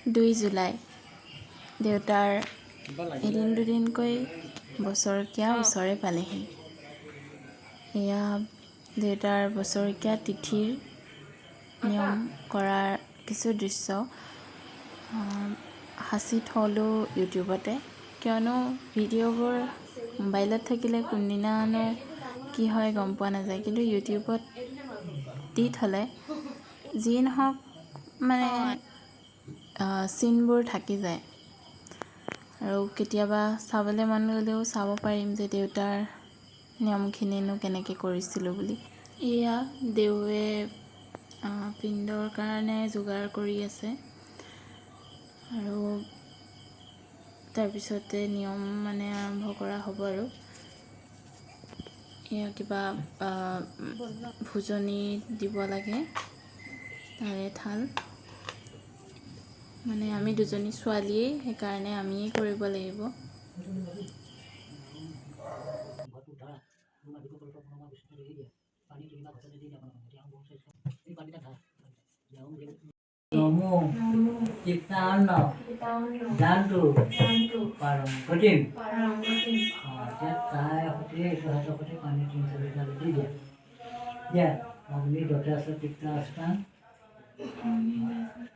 2 July, দেউতাৰ এদিন দুদিনকৈ বছৰেকীয়া ওচৰে পালেহি। এয়া দেউতাৰ বছৰেকীয়া তিথিৰ নিয়ম কৰাৰ কিছু দৃশ্য সাঁচি থলোঁ ইউটিউবতে, কিয়নো ভিডিঅ'বোৰ মোবাইলত থাকিলে কোনদিনানো কি হয় গম পোৱা নাযায়। কিন্তু ইউটিউবত দি থ'লে যি নহওক মানে চিনবোৰ থাকি যায় আৰু কেতিয়াবা চাবলৈ মন গ'লেও চাব পাৰিম যে দেউতাৰ নিয়মখিনিনো কেনেকৈ কৰিছিলোঁ বুলি। এয়া দেউৱে পিণ্ডৰ কাৰণে যোগাৰ কৰি আছে আৰু তাৰপিছতে নিয়ম মানে আৰম্ভ কৰা হ'ব। আৰু এয়া কিবা ভোজনী দিব লাগে, তাৰে থাল। মানে আমি দুজনী ছোৱালীয়েই, সেইকাৰণে আমিয়ে কৰিব লাগিব। নমো চিত্তান্ন জান্তু পাৰম গতিম। অঁ, এতিয়া তাই সৈতে এইটো হাতৰ সৈতে পানী তিনি চাৰিটা দি দিয়া। দিয়া। অগ্নি দধাস তীৰ্থস্থান,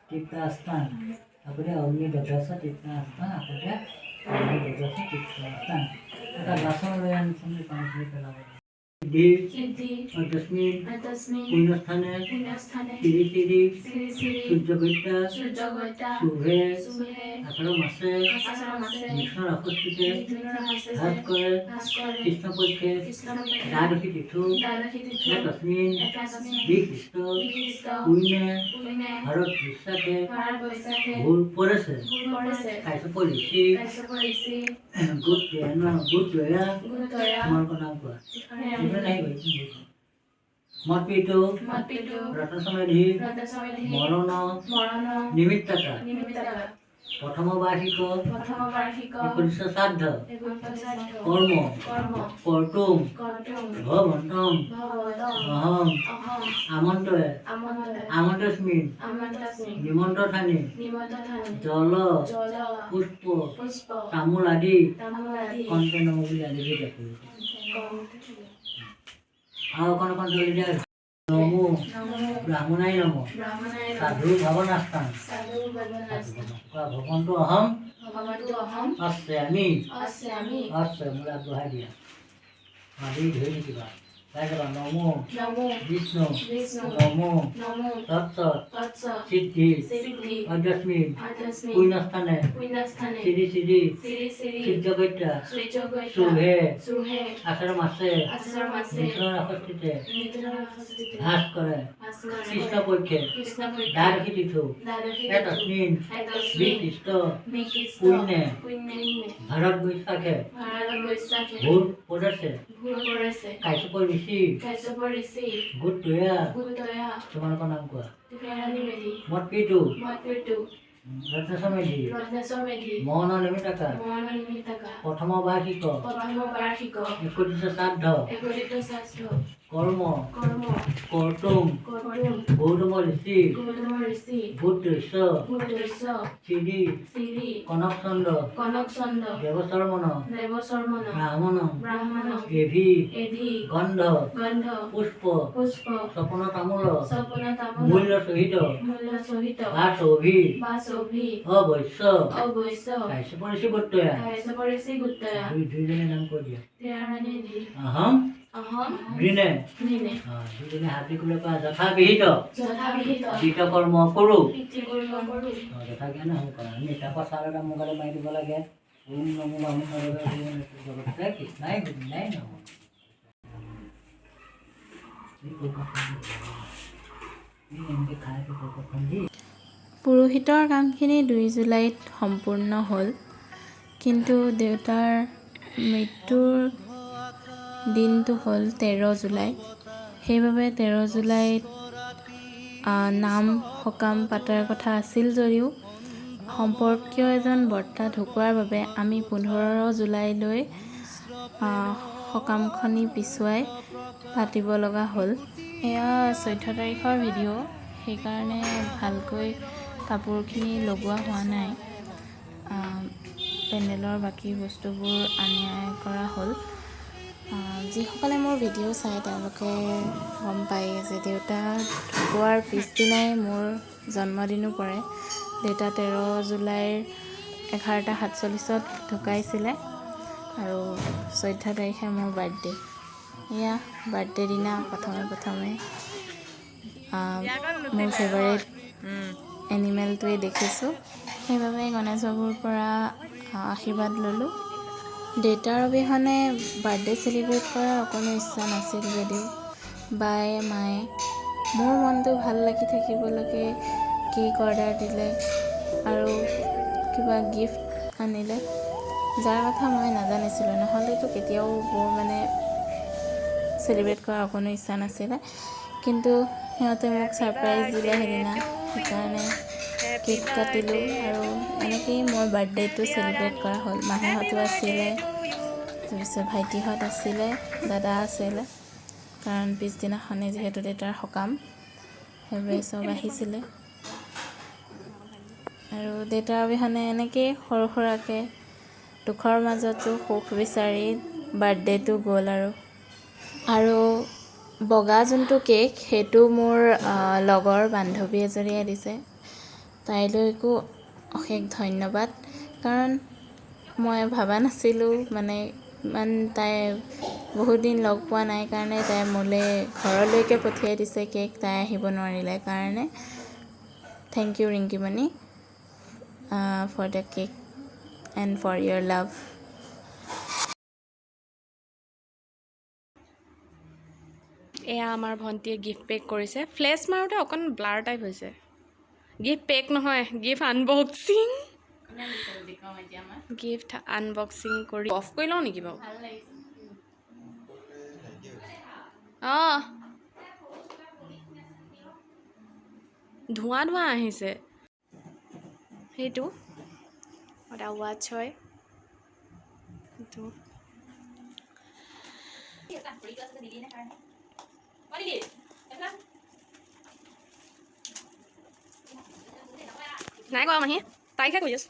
তীৰ্থস্থান। আকৌ দিয়া, অগ্নি দধাস তীৰ্থস্থান। আকৌ দিয়া, অগ্নি দধাস তীৰ্থস্থান। এটা বাচন লৈ আনিছোন, পানীখিনি পেলাব। সিদ্ধি সিদ্ধি তস্মিন তস্মিন পুণ্যস্থানে পুণ্যস্থানে শ্ৰী শ্ৰী শ্ৰী শ্ৰী সূৰ্যগত্যা সূৰ্যগত্যা শুভে শুভে আষাঢ় মাসে আষাঢ় মাসে মিথুন ৰাশিতে মিথুন ভাস কৰে ভাস্কৰে কৃষ্ণপক্ষে কৃষ্ণপক্ষে দ্বাদশী তিথু দ্বাদশী তিথি তস্মিন এতস্মিন বিশিষ্ট বিশিষ্ট পুণ্যে পুণ্যে ভাৰত বিশ্বাসে ভাৰত বৈশাখে ভুল পৰেছে ভুল পৰিছে কাশ্যপ ঋষি কাশ্যপ ঋষি গোত্ৰয়া গোত্ৰয়া গুৰুতয়া তোমালোকৰ নাম কোৱা। এইটো নাহিব। মৎপিতু মৎপিতু ৰত্নসমেধি ৰত্নসমেধি মৰণ মৰণ নিমিত্তকা নিমিত্তকা প্ৰথম বাৰ্ষিক প্ৰথম বাৰ্ষিক একত্ৰিশ শ্ৰাদ্ধ একত্ৰিশ কৰ্ম কৰ্ম কৰ্তুম কৰ্তুম ভৱন্তম ভৱন্তম অহম অহম আমন্ত্ৰয়ে আমন্ত্ৰয়ে আমন্ত্ৰস্মিন আমন্ত্ৰস্মিন নিমন্ত্ৰথানি নিমন্ত্ৰথানি জল জল পুষ্প পুষ্প তামোল আদি তামোল আদি কণ্ঠে নম বুলি আদি দিয়া। আৰু অকণ অকণ জলদি দিয়া। নমো নমো ব্ৰাহ্মণাই নম ব্ৰাহ্মণায় নমঃ সাধু ভাৱনাস্থান সাধু ভৱনাস্থান। কোৱা, ভৱন্তু অহম ভৱন্তু অহম আছে আমি অস্যামি আছে মোলৈ আগবঢ়াই দিয়া। মাটি ধৰি থাকিবা, গাই যাবা। নমো নমো বিষ্ণু বিষ্ণু নমো নমো তৎসৎ তৎস সিদ্ধি সিদ্ধি অধ্যস্মিন অধ্যস্মিন পুণ্যস্থানে পুণ্যস্থানে শ্ৰী শ্ৰী শ্ৰী শ্ৰী সূৰ্যগত্যা সূৰ্যগত্যা শুভে শুভে আষাঢ় মাসে আষাঢ় মাসে মিথুন ৰাশিতে মিথুন ৰাশিতে ভাস কৰে ভাস্কৰে কৃষ্ণপক্ষে কৃষ্ণপক্ষে দ্বাদশী তিথু দ্বাদশী এতস্মিন এতস্মিন বিশিষ্ট বিশিষ্ট পুণ্যে পুণ্যে ভাৰত বৈশাখে ভাৰত বৈশাখে ভূৰ পদেছে ভূৰ পৰিছে কাশ্যপ ঋষি কাশ্যপ ঋষি গোত্ৰয়া গুৰুতয়া তোমালোকৰ নাম কোৱা। ৰাণী মেধি মৎপিতু মৎপৃতু ৰত্নসমেধি ৰত্নেশ্বৰ মেধি মৌন নিমিত্তকা মৰণ নিমিত্তকা প্ৰথম বাৰ্ষিক প্ৰথম বাৰ্ষিক একত্ৰিশ শ্ৰাদ্ধ একত্ৰিত শ্ৰাদ্ধ কৰ্ম কৰ্ম কৰ্তুম কৰ্তুম গৌতম ঋষি গৌতম ঋষি গোত্ৰস্য গোত্ৰস্য শ্ৰী শ্ৰী কনকচন্দ্ৰ কনক চন্দ্ৰ দেৱশৰ্মণ দেৱশৰ্মণ ব্ৰাহ্মণ ব্ৰাহ্মণ এভি এধি গন্ধ গন্ধ পুষ্প পুষ্প স্বপন তামোল স্বপ্ন তামোল মূল্য সহিত মূল্য সহিত বাসভি বাসভি অবশ্য অবশ্য কাশ্যপ ঋষি গোত্ৰয়া কাশ্যপ ঋষি গোত্ৰয়া দুইজনে নাম কৈ দিয়া। ৰাণী মেধি অহম অহম গৃণে নিনে দুজনে হাত দি ক'লে কোৱা, যথাবিহিত যথাবিহিত কৃতকৰ্ম কৰোঁ। পিতৃকৰ্ম কৰোঁ। যথা জ্ঞান অহং কৰা আমি। তাৰপৰা চাল এটা মোবাইলত মাৰি দিব লাগে। ওম নমো বামুণ জগতে কৃষ্ণাই গোবিন্দাই নম। এই এনেকৈ খাই কৌকখন দি। পুৰোহিতৰ কামখিনি 2 জুলাইত সম্পূৰ্ণ হ'ল, কিন্তু দেউতাৰ মৃত্যুৰ দিনটো হ'ল 13 জুলাই। সেইবাবে 13 জুলাইত নাম সকাম পতাৰ কথা আছিল যদিও সম্পৰ্কীয় এজন বৰ্তা ঢুকোৱাৰ বাবে আমি 15 জুলাইলৈ সকামখনি পিছুৱাই পাতিব লগা হ'ল। এয়া 14 তাৰিখৰ ভিডিঅ', সেইকাৰণে ভালকৈ কাপোৰখিনি লগোৱা হোৱা নাই। পেণ্ডেলৰ বাকী বস্তুবোৰ আনি কৰা হ'ল। যিসকলে মোৰ ভিডিঅ' চায় তেওঁলোকে গম পায় যে দেউতা ঢুকোৱাৰ পিছদিনাই মোৰ জন্মদিনো পৰে। দেউতা 13 জুলাইৰ 11:47 ঢুকাইছিলে আৰু 14 তাৰিখে মোৰ বাৰ্থডে। এয়া বাৰ্থডে দিনা প্ৰথমে প্ৰথমে মোৰ ফেভাৰেট এনিমেলটোৱে দেখিছোঁ, সেইবাবে গণেশ বাবুৰ পৰা আশীৰ্বাদ ল'লোঁ। দেউতাৰ অবিহনে বাৰ্থডে চেলিব্ৰেট কৰাৰ অকণো ইচ্ছা নাছিল যদিও বায়ে মায়ে মোৰ মনটো ভাল লাগি থাকিবলৈকে কেক অৰ্ডাৰ দিলে আৰু কিবা গিফ্ট আনিলে, যাৰ কথা মই নাজানিছিলোঁ। নহ'লেতো কেতিয়াও মোৰ মানে চেলিব্ৰেট কৰাৰ অকণো ইচ্ছা নাছিলে, কিন্তু সিহঁতে মোক ছাৰপ্ৰাইজ দিলে সেইদিনা, সেইকাৰণে কেক কাটিলোঁ আৰু এনেকৈয়ে মোৰ বাৰ্থডেটো চেলিব্ৰেট কৰা হ'ল। মাহীহঁতো আছিলে, তাৰপিছত ভাইটিহঁত আছিলে, দাদা আছিলে, কাৰণ পিছদিনাখনেই যিহেতু দেউতাৰ সকাম, সেইবাবে চব আহিছিলে। আৰু দেউতাৰ অবিহনে এনেকৈয়ে সৰু সুৰাকৈ দুখৰ মাজতো সুখ বিচাৰি বাৰ্থডেটো গ'ল। আৰু বগা যোনটো কেক সেইটো মোৰ লগৰ বান্ধৱী এজনীয়ে দিছে, তাইলৈকো অশেষ ধন্যবাদ। কাৰণ মই ভবা নাছিলোঁ, মানে ইমান তাই বহুত দিন লগ পোৱা নাই কাৰণে তাই মোলৈ ঘৰলৈকে পঠিয়াই দিছে কেক, তাই আহিব নোৱাৰিলে কাৰণে। Thank you Rinkimoni for the cake and for your love. এয়া আমাৰ ভণ্টিয়ে গিফ্ট পেক কৰিছে। ফ্লেছ মাৰোঁতে অকণ ব্লাৰ টাইপ হৈছে। গিফ্ট পেক নহয়, গিফ্ট আনবক্সিং। গিফ্ট আনবক্সিং কৰি অফ কৰি লওঁ নেকি বাৰু? অঁ, ধোঁৱা ধোঁৱা আহিছে। সেইটো এটা ৱাটচ হয়। সেইটো নাই কোৱা মাহী, তাইকহে কৰি আছো।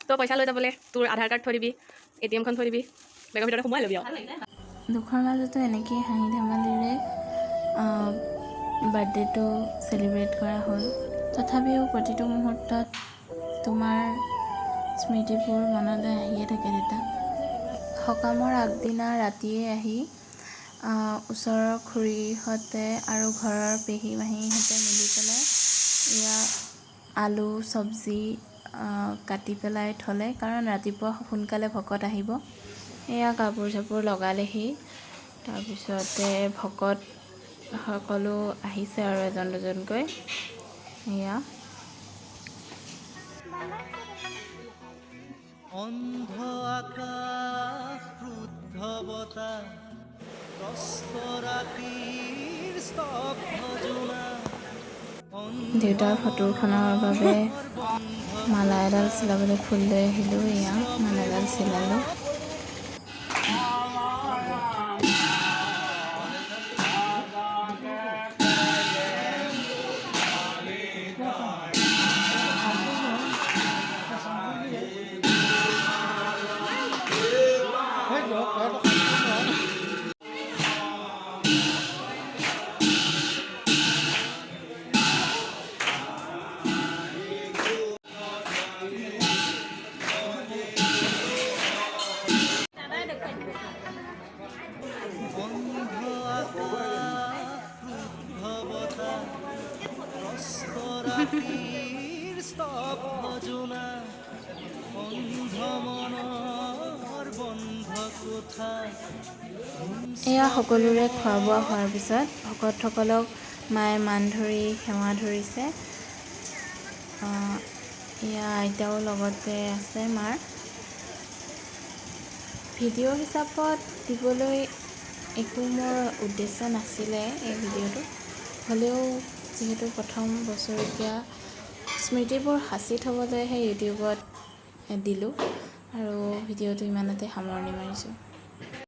তই পইচা লৈ যাবলৈ তোৰ আধাৰ কাৰ্ড থৈ দিবি, ATMখন থৈ দিবি, বেগৰ ভিতৰতে সোমাই ল'বি আৰু। দুখৰ মাজতো এনেকেই হাঁহি ধেমালিৰে বাৰ্থডেটো চেলিব্ৰেট কৰা হ'ল। তথাপিও প্ৰতিটো মুহূৰ্তত তোমাৰ স্মৃতিবোৰ মনলৈ আহিয়ে থাকে দেউতা। সকামৰ আগদিনা ৰাতিয়ে আহি ওচৰৰ খুৰীহঁতে আৰু ঘৰৰ পেহী মাহীহঁতে মিলি পেলাই এয়া আলু চব্জি কাটি পেলাই থ'লে, কাৰণ ৰাতিপুৱা সোনকালে ভকত আহিব। এয়া কাপোৰ চাপোৰ লগালেহি, তাৰপিছতে ভকত সকলো আহিছে আৰু এজন দুজনকৈ। এয়া অন্ধ আকাশ ক্ৰুদ্ধ বতাহ প্ৰস্ত ৰাতিৰ স্তব্ধ জোনাক। দেউতাৰ ফটোখনৰ বাবে মালা এডাল চিলাবলৈ ফুল লৈ আহিলোঁ। এয়া মালাডাল চিলালোঁ। এয়া সকলোৰে খোৱা বোৱা হোৱাৰ পিছত ভকতসকলক মায়ে মান ধৰি সেৱা ধৰিছে। এয়া আইতাও লগতে আছে মাৰ। ভিডিঅ' হিচাপত দিবলৈ একো মোৰ উদ্দেশ্য নাছিলে এই ভিডিঅ'টো। হ'লেও যিহেতু প্ৰথম বছৰেকীয়া স্মৃতিবোৰ সাঁচি থ'বলৈহে ইউটিউবত দিলোঁ আৰু ভিডিঅ'টো ইমানতে সামৰণি মাৰিছোঁ।